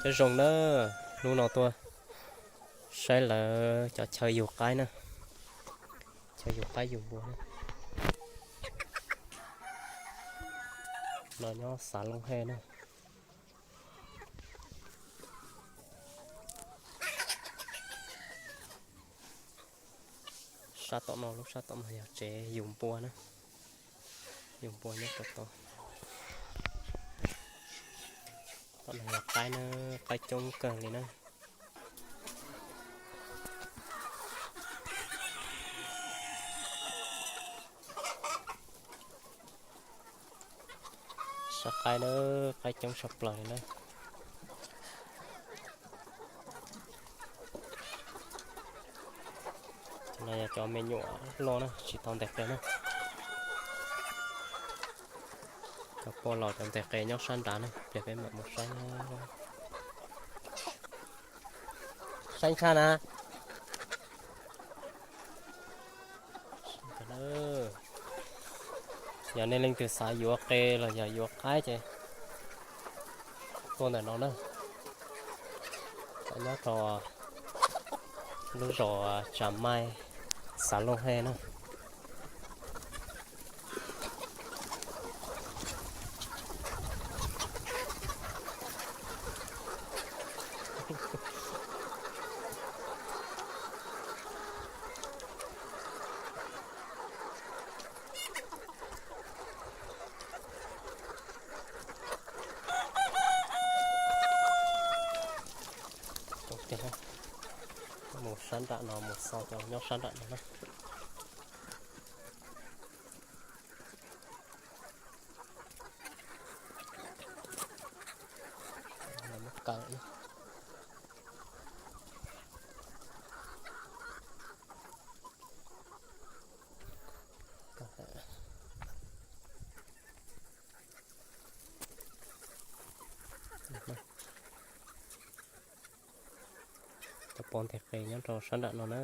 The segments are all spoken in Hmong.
Cov zoo na, hnub no tuaj saib lawv cov chaw yug qaib na, chaw yug qaib yug npua na. No nyob Xav Looj Hej na. Sab tom no, lub sab tom no yog tsev yug npua na, yug npua nyob rau tom. Tom no yog qaib na, qaib coob kawg li na. Sab qaib na, qaib coob tshaj plaws li na. Cov no yog cov me nyuam loj na, tsis tau ntes qe na. Cov poj los cov ntes qe nyob sab nrad na, pliag peb mam mus saib na. Saib ntshaj na. Yog nej leej twg xav yuav qe los yog yuav qaib ces tuaj ntawm no na. Nyob rau lub zos Tsa Maij, Xav Looj Hej na. Mus sab nram no, mus xauj cov nyob sab nram no na. Cov pov nteg qe nyob rau sab nram no na.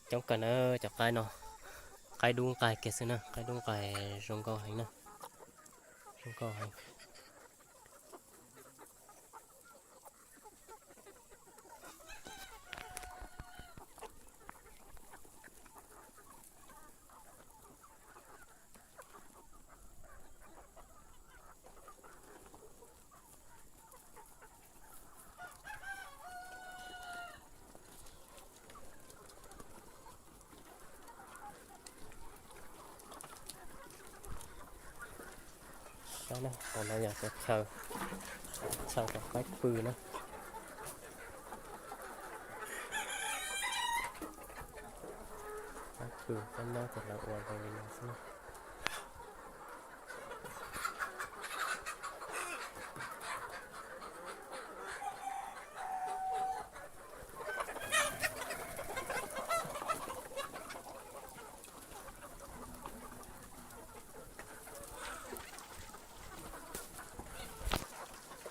Coob kawg na cov qaib no, qaib dub nqaij kiag xwb na, qaib dub nqaij zoo nkauj heev na, zoo nkauj heev. Saib na, qhov no yog cov chaw, chaw rau qaib pw na. Qaib pw qaib nyob ces lawv ua zoo li no xwb na.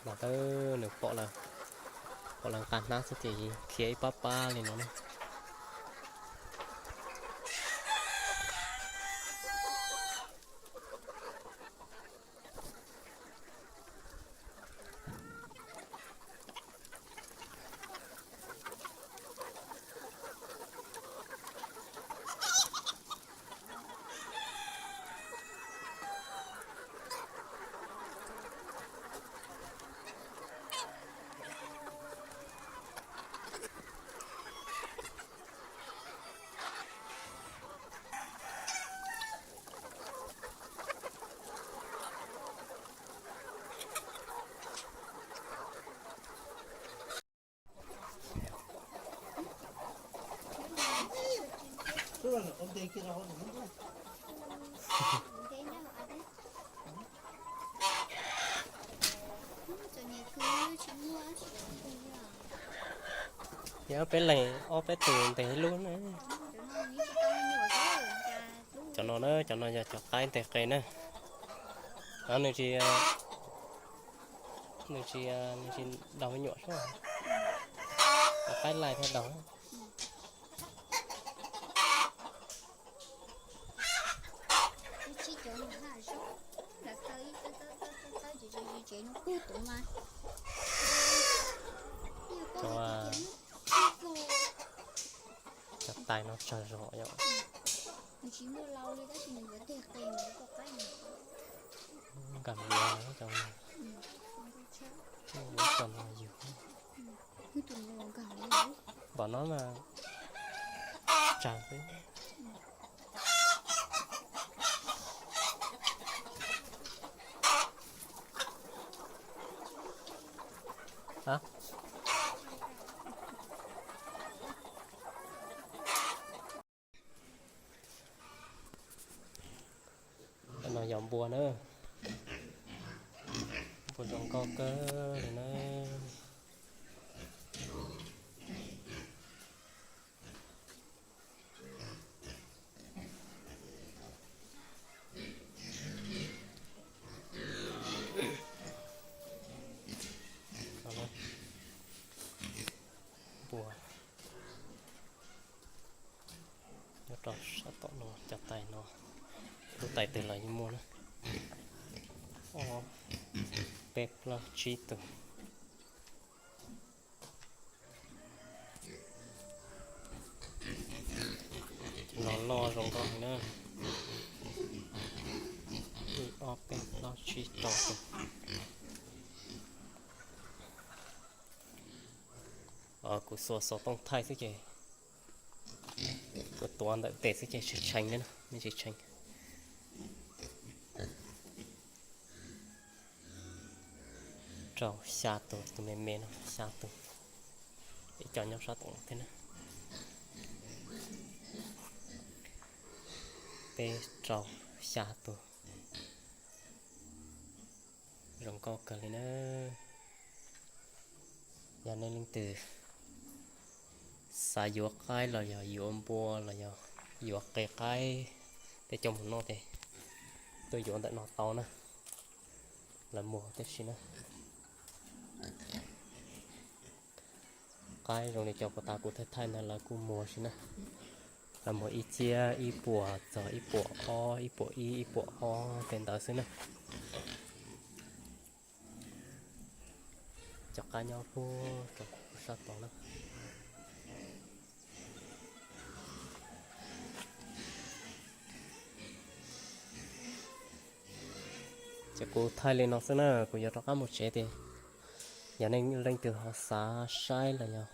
Mas tab nws pom lawv, pom lawv nqa hnab xwb ces khiav ib pab pab li no na. Yog peb leeg ob peb tus ntes ib lub na. Cov no na, cov no yog cov qaib ntes qe na. Nws tsis, nws tsis, nws tsis daug me nyuam sub. Qaib laij thiab daug. Ib tsib cov no haj zoo, lam taw ib tawb tawb tawb tawb ces tsev no kub tus mas. Cov tais no tsawg zog yom. Nws tsis muaj lau li tab sis nws yuav tig qe nws yuav koj qaib nws. Nkag yuav cov no, yuav cov no yug. Npam no mas tsawg xwb. No yog npua na, npua zoo nkauj kawg li na. Npua nyob rau sab tom no, cov tais no, lub tais twg los yeej muaj na. Ob, peb plaub tsib tus. Los loj zoo nkauj heev na. Ib ob peb plaub tsib rau tus. Kuv xuas xov tooj thaij xwb ces kuv tuav ntawm tes xwb ces tshee tshee li na, me tsis tshee. Rau xya tus, tus me me no xya tus. Ib co nyob sab tom no thiab na. Peb rau xya tus. Zoo nkauj kawg li na. Yog nej leej twg xav yuav qaib los yog yuav npua los yog yuav qe qaib tej coj mus noj ces tuaj yuav ntawm no tau na. Lawv muag tib si na. Qaib zoo li cov puas tas kuv thaij thaij ntawd lawv kuj muag si na. Lawv muag ib txhiab ib puas txog ib puas ob, ib puas ib, ib puas ob tej ntawd xwb na. Cov qaib nyob puag rau sab tod na. Ces kuv thaij li no xwb na, kuv yuav rov qab mus tsev tias yog nej leej twg ho xav saib los yog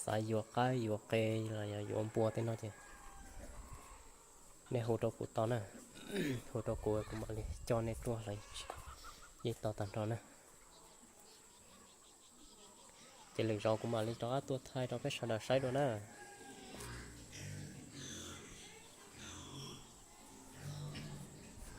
xav yuav qaib yuav qe los yog yuav npua tej no ces nej hu rau kuv tau na. Hu rau kuv, kuv mam li coj nej tuaj los yeej tau tag nrho na. Ces lwm zaus kuv mam li rov qab tuaj thaij rau peb sawv daws saib dua na.